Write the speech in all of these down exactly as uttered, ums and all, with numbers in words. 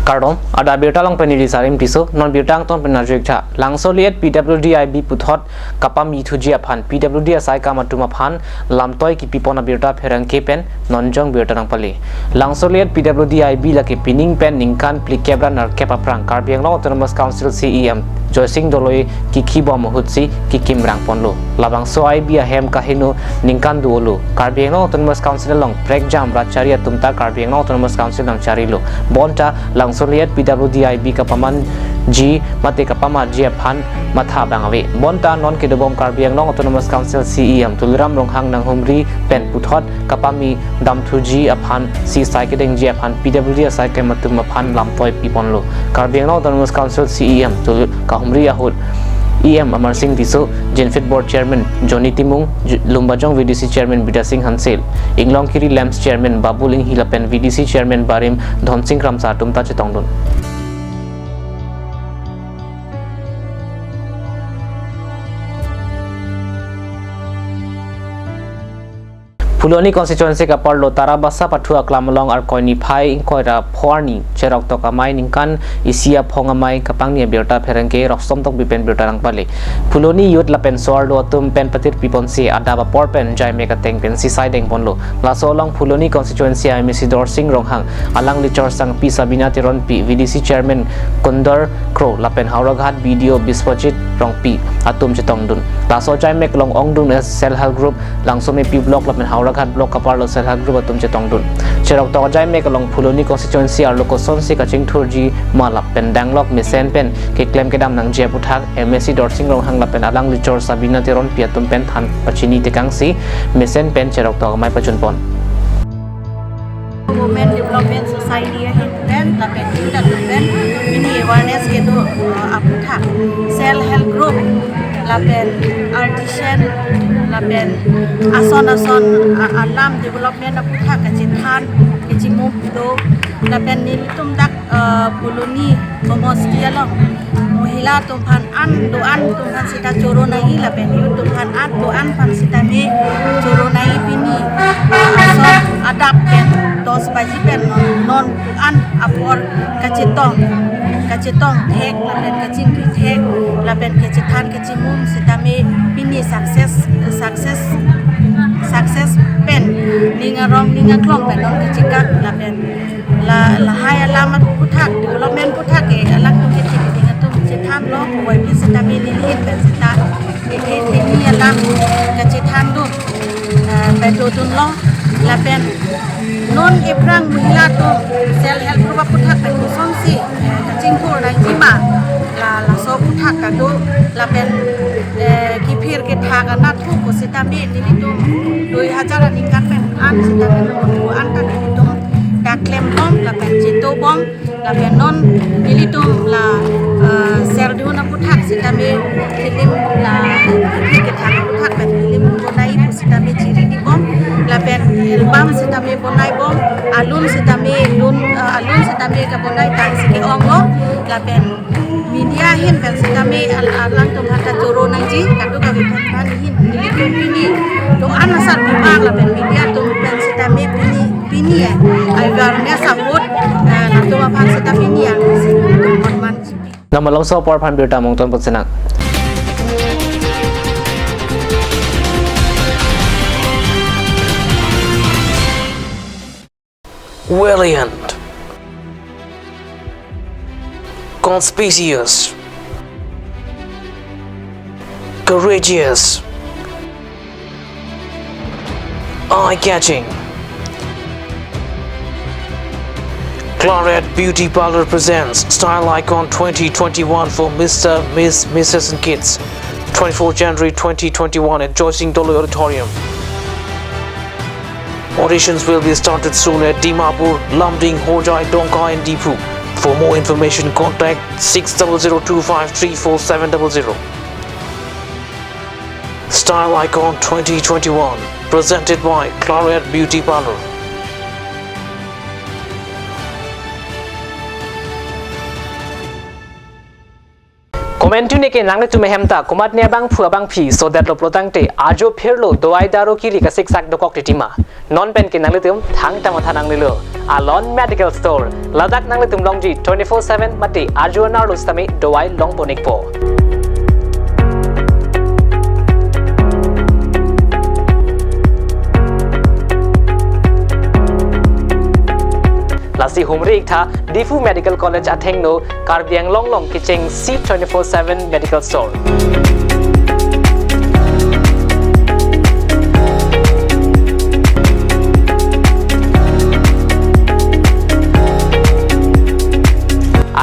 Kardom, adap abirta along pen neli Sarim Tisso, non birta angton pen arju-ik tha. Langsoli at P W D I B puthot kapami thuji aphan, P W D asai akam atum aphan lamtoi kipipon abirta pherangke pen nonjong birta nangpale. Langsoli at P W D I B lake pining pen ningkan phlikep ra nerkep aphrang Karbi Anglong Autonomous Council C E M Joysing Doloi kikhi bom ahutsi kikimrang ponlo. Labangso I B ahem kaheno ningkan do-olo. Karbi Anglong Autonomous Council along prekjam rat chari atum ta Karbi Anglong Autonomous Council nangcharilo. Bonta langsoli at P W D I B kapamanji mate kapamarji aphan matha abang ave. Bonta non kedobom Karbi Anglong Autonomous Council C E M Tuliram Ronghang nanghumri pen puthot kapami damthuji aphan, si sai kedengji aphan P W D asai akam atum aphan lamtoi piponlo. Karbi Anglong Autonomous Council C E M Tul- kahumri ahut E M Amarsing Tisso, Genfit Board Chairman Johnny Timung, J- Lumbajong V D C Chairman Bidya Sing Hansel, Inglongkiri LAMPS Chairman Babul Inghi lapen V D C Chairman Barim Dhonsing Kramsa atum ta chetongdun. Phuloni constituency kaparlo Tarabasa pathu aklam along Arkoi niphai ingkoi ra pho arni Cheroktok Amei ningkan isi aphong amei kapangni abirta pherangke Roksomtok Bipen birta nangpale. Phuloni youth lapen so-arlo atum pen patir piponsi adap apor pen jaimek ateng pensi sai dengponlo. Laso along Phuloni constituency a MAC Dorsing Ronghang, alang lichor sangpi Sabina Teronpi, V D C Chairman Kundor Kro lapen Howraghat B D O Biswajit Rongpi atum chetongdun. Laso jaimek along ongdung as Self Help Group Langsomepi Block lapen Howraghat Block kaparlo Self Help Group atum chetongdun. Cheroktok ajaimek along Phuloni constituency arlo kosonsi kachingthurji ma lapen danglok mesen pen keklem kedam nangji aputhak MAC Dorsing Ronghang lapen alang lichor Sabina Teronpi atum pen than pachini tekangsi mesen pen Cheroktok amei pachunpon. Women Development Society ahin pen lapen youth atum pen pini awareness kedo, uh, aputhak Self Help Group lapen artisan lapen ason ason a- alam development aputhak kachethan kachimum do lapen nelitum dak, uh, Phuloni Bomosti along Mohila atum aphan an do-an atum aphan sita choro nangji lapen youth atum aphan an do-an aphan sitame choro nangji pini, ah, ason adap pen dos baji pen non, non an apor kachetong, kachetong thek lapen kachingki thek lapen kachethan kachimum sitame pini success, success, success pen ning arong ning aklong pen non kachikak lapen la, lahai alam aputhak, development aputhak ke alangtum kethek keding atum chethanlo, puvoipi sitame neli pen sita kethe theni alam kachethan dun, eh, pen dodunlo, lapen non ephrang Mohila atum Self Help Group aputhak pen kosonsi, eh, kachingthur nangji ma, la, laso aputhak kado, lapen, eh, kiphir kethak anatthu ko sitame nelitum dui hajar aningkan pen an sitame non ko an ta nelitum dak klembom lapen chetobom lapen non nelitum la, eh, Serdihun aputhak sitame film la kiphir kethak aputhak pen film bonai pu sitame chiri dibom lapen album sitame bonaibom, alun sitame lun, eh, alun sitame kabonai tangsi ke-onglo lapen media ahin pen sitame al- alangtum aphan ta choro nangji, kadokave aphan ahin nelitum pini do-an asar bibak lapen media atum pen sitame pini, pini, eh, awareness ahut, eh, latum aphan sita pini angsi nelitum konman. Nang malomso apor aphan birta mungton putsinang. Valiant, conspicuous, courageous, eye-catching. Claret Beauty Parlour presents Style Icon twenty twenty-one for Mister, Miss, Missus and Kids. Twenty-fourth January twenty twenty-one at Joysing Doloi Auditorium. Auditions will be started soon at Dimapur, Lumding, Hojai, Dongka and Diphu. For more information, contact six double zero two five three four seven double zero. Style Icon twenty twenty-one, presented by Claret Beauty Parlour. Momentum neke nanglitum ahem ta komatne abangphu abangphi sodetlo pulotangte ajo phirlo dawai daru kiri kasiksak dokok titima. Non pen ke nanglitum thangta matha nangnelo. Alon Medical Store. Ladak nanglitum longji twenty-four seven mate ajo anerlo sitame dawai longpon-ikpo. Lasi humri-iktha Diphu Medical College athengno Karbi Anglong along kechengsi twenty-four seven Medical Store.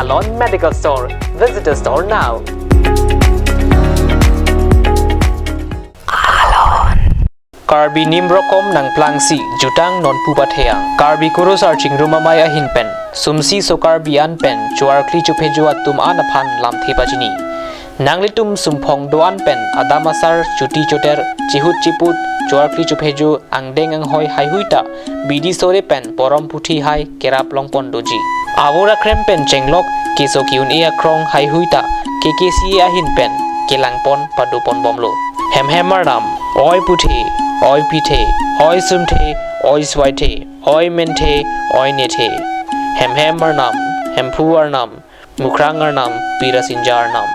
Alon Medical Store. Visit the store now. Karbi nim rokom nangplangsi jutang nonpu patheyang. Karbi kurusar chingrum amei ahin pen sumsi so Karbi an pen choarkli chophejo atum an aphan lamthe pachini. Nanglitum sumphong do-an pen adam asar, chuti choter, chihut chiput, choarkli chophejo, angdeng anghoi haihui ta bidi sore pen porom puthi hai kerap longpon doji. Avur akrem pen chenglok keso ki-un-e akrong haihui ta K K C A ahin pen kelangpon padoponbomlo. Hemhem arnam, oi puthe, oi pithe, oi sumthe, oi swaithe, oi menthe, oi nethe. Hemhem arnam, Hemphu arnam, Mukrang arnam, Pirasinja arnam.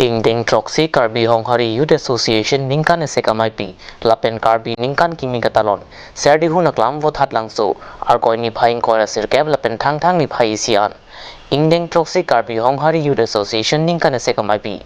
Ingdeng throksi Karbi Honghari Youth Association ningkan esek amaipi lapen Karbi ningkan kimi katalon Serdihun aklam Vothatlangso, Arkoi niphai ingkoi ra sirkep lapen Thangthang niphai isi an. Ingdeng throksi Karbi Honghari Youth Association ningkan esek amaipi.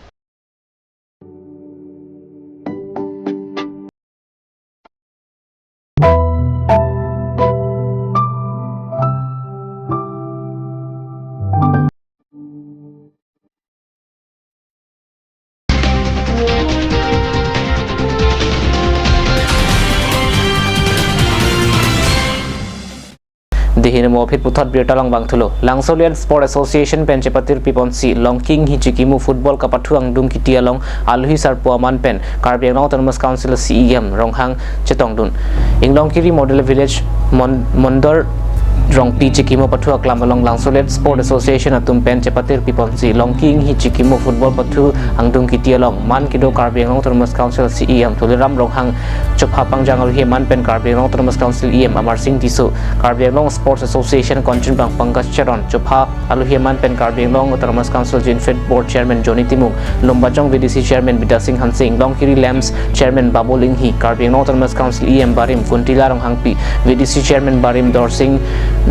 Dihini mo phit puthot birta along bangthulo. Langsolet Sport Association pen chepatir piponsi Longki Inghi Chikimo Football Kapathu Angdung Kiti along aluhi sarpo aman pen Karbi Anglong Autonomous Council C E M Ronghang chetongdun. Inglongkiri Model Village Mon-, Mondor Rongpi Chikimo Pathu Aklam along Langsolet Sport Association atum pen chepatir piponsi Longki Inghi Chikimo Football Pathu Angdung Kiti along man kedo Karbi Anglong Autonomous Council C E M Tuliram Ronghang chopha pangjang aluhi aman pen Karbi Anglong Autonomous Council E M Amarsing Tisso, Karbi Anglong Sports Association Kongchunbang Pankaj Teron, chopha aluhi aman pen Karbi Anglong Autonomous Council Jinfit Board Chairman Johnny Timung, Lumbajong V D C Chairman Bidya Sing Hanse, Inglongkiri LAMPS Chairman Babul Inghi, Karbi Anglong Autonomous Council E M Barim Kuntila Ronghangpi, V D C Chairman Barim Dorsing,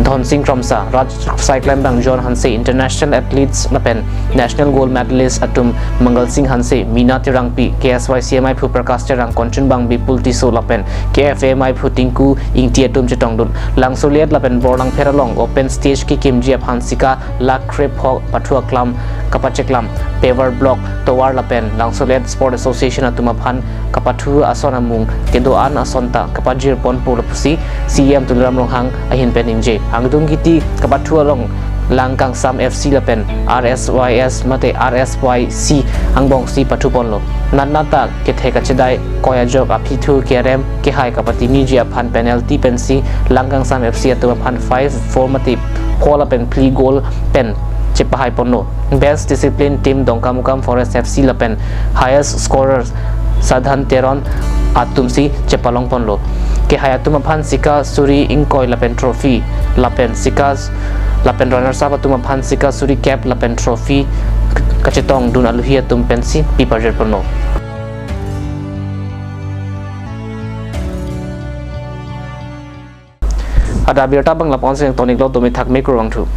Dhonsing Kramsa, Raj Cyclambang John Hanse, International Athletes lapen National Gold Medalist atum Mangal Sing Hanse, Mina Terangpi, K S Y C M aiphu Prakash Terang, Kongchunbang Bipul Tisso lapen K F A M aiphu Tinku Ingti atum chetongdun. Langsolet lapen Borlangpher along open stage kekimji aphan sika lakh krepho Pathu Aklam kapacheklam, paver block tovar lapen Langsolet Sport Association atum aphan kapathu ason amung kedo-an ason ta kapajir ponpo lapusi C E M Tuliram Ronghang ahin pen ningje. Angdung kiti kapathu along Langkangsam F C lapen R S Y S mate R S Y C angbongsi pathu ponlo. Natnat ta kethe kachedai koi ajok aphi thu kerem kehai kapatimi ji aphan penalty pensi Langkangsam F C atum aphan five four mate four lapen phli goal pen chepahai ponlo. Best discipline team Dongkamukam Forest F C lapen highest scorer Sadhan Teron atumsi chepalong ponlo. Kehai atum aphan sika suri ingkoi lapen trophy lapen sika lapen runners up atum aphan sika suri cap lapen trophy kachetongdun aluhi atum pensi pipajir ponlo. Ada abirta abang lapu-an si nangtoniklo, domi thak me kurvangthu.